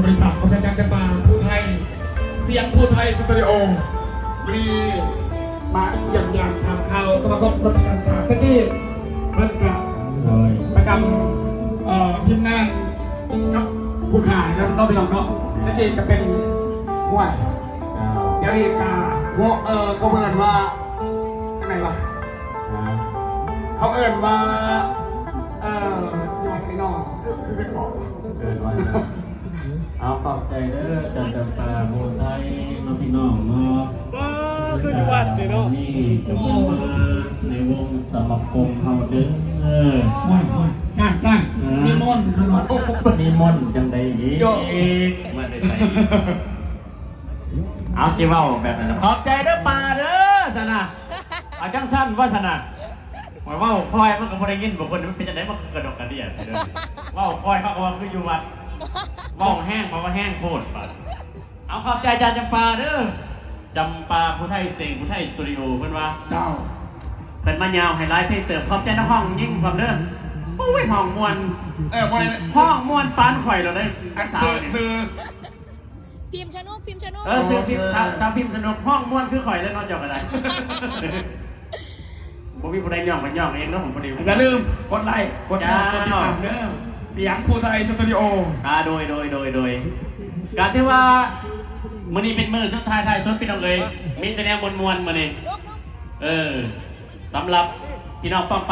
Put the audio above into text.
ບໍລິສັດ ບໍລິສັດ ຈຳປາ ຜູ້ໄທ ສຽງຜູ້ໄທສະຕູດິໂອ ມື້ນີ້ມາຢ້ຽມຢາມຖາມຂ່າວສະມາຄົມຄົນການສາງ ແຕ່ກີ້ເພິ່ນກະ ໂດຍ ປະຈຳ ເອີ ທີມງານກັບຜູ້ຂາຍນຳເນາະ ພີ່ນ້ອງເນາະ ແຕ່ກີ້ກະເປັນ ຫ້ວຍ ເຈົ້າ ດຽວນີ້ກະ ໂຫ ເອີ ເຂົາເອີ້ນວ່າ ຈັ່ງໃດວະ ເຂົາເອີ້ນວ່າ ເອີ ຊິວ່າຈັ່ງໃດເນາະ ຄື ຄືເປັນບອກ ເອີ້ນວ່າ ເອົາ ຂອບໃຈເດີ ຈັນຈຳປາ ໂພໄຊເນາະ ພີ່ນ້ອງເນາະ ເອີ ຄືຢູ່ວັດເດເນາະ ນີ້ກະເພິ່ນມາໃນວົງສະມາຄົມເຮົາເດີ ໂອ້ຍ ໂອ້ຍ ຈ້າງ ຈ້າງ ເອີ ນິມົນ ຄືວ່າ ໂອ້ ນິມົນຈັ່ງໃດອີກ ມາແຕ່ໃສ ເອົາ ຊິເວົ້າແບບນັ້ນ ຂອບໃຈເດີປ້າເດີ ຊັ້ນນະ ເອົາ ຈັ່ງຊັ້ນວ່າຊັ້ນນະ ຂ້ອຍເວົ້າຄ່ອຍມັນກໍບໍ່ໄດ້ຍິນ ບາງຄົນມັນເປັນຈັ່ງໃດ ມັນກໍກະດົກກະເດຍ ເວົ້າຄ່ອຍເຂົາກໍວ່າຄືຢູ່ວັດ ເວົ້າແຮງເຂົາວ່າແຮງໂພດ ບາດ ເອົາ ຂອບໃຈຈານຈຳປາເດີ ຈຳປາຜູ້ໄທເສັງ ຜູ້ໄທສະຕູດິໂອ ເພິ່ນວ່າ ເຈົ້າ ເພິ່ນມາຍາວໃຫ້ຫຼາຍເທິງເຕີບ ຂອບໃຈນັກຮ້ອງຍິງພ້ອມເດີ ໂອ້ຍ ຮ້ອງມ່ວນ ເອີ ບໍ່ໄດ້ ຮ້ອງມ່ວນປານຂ້ອຍແລ້ວເດີ ອັນ ສາວ ຊື່ ຊື່ ພິມຊະນົກ ພິມຊະນົກ ເອີ ຊື່ພິມ ສາວ ສາວພິມຊະນົກ ຮ້ອງມ່ວນຄືຂ້ອຍແລ້ວເນາະ ເຈົ້າກໍໄດ້ ບໍ່ມີຜູ້ໃດຍ້ອງ ກໍຍ້ອງເອງເນາະ ບໍ່ໄດ້ ຢ່າລືມກົດໄລ ກົດແຊ ເຈົ້າ ກົດຕິດຕາມເດີ ສຽງຜູ້ໄທສະຕູດິໂອ ອ່າ ໂດຍ ໂດຍ ໂດຍ ໂດຍ ກະຖືວ່າ ມື້ນີ້ເປັນມື້ສຸດທ້າຍທ້າຍສຸດ ພີ່ນ້ອງເອີຍ ມີແຕ່ແນວມ່ວນໆ ມື້ນີ້ ເອີ ສຳລັບພີ່ນ້ອງປ້ອງປາຍ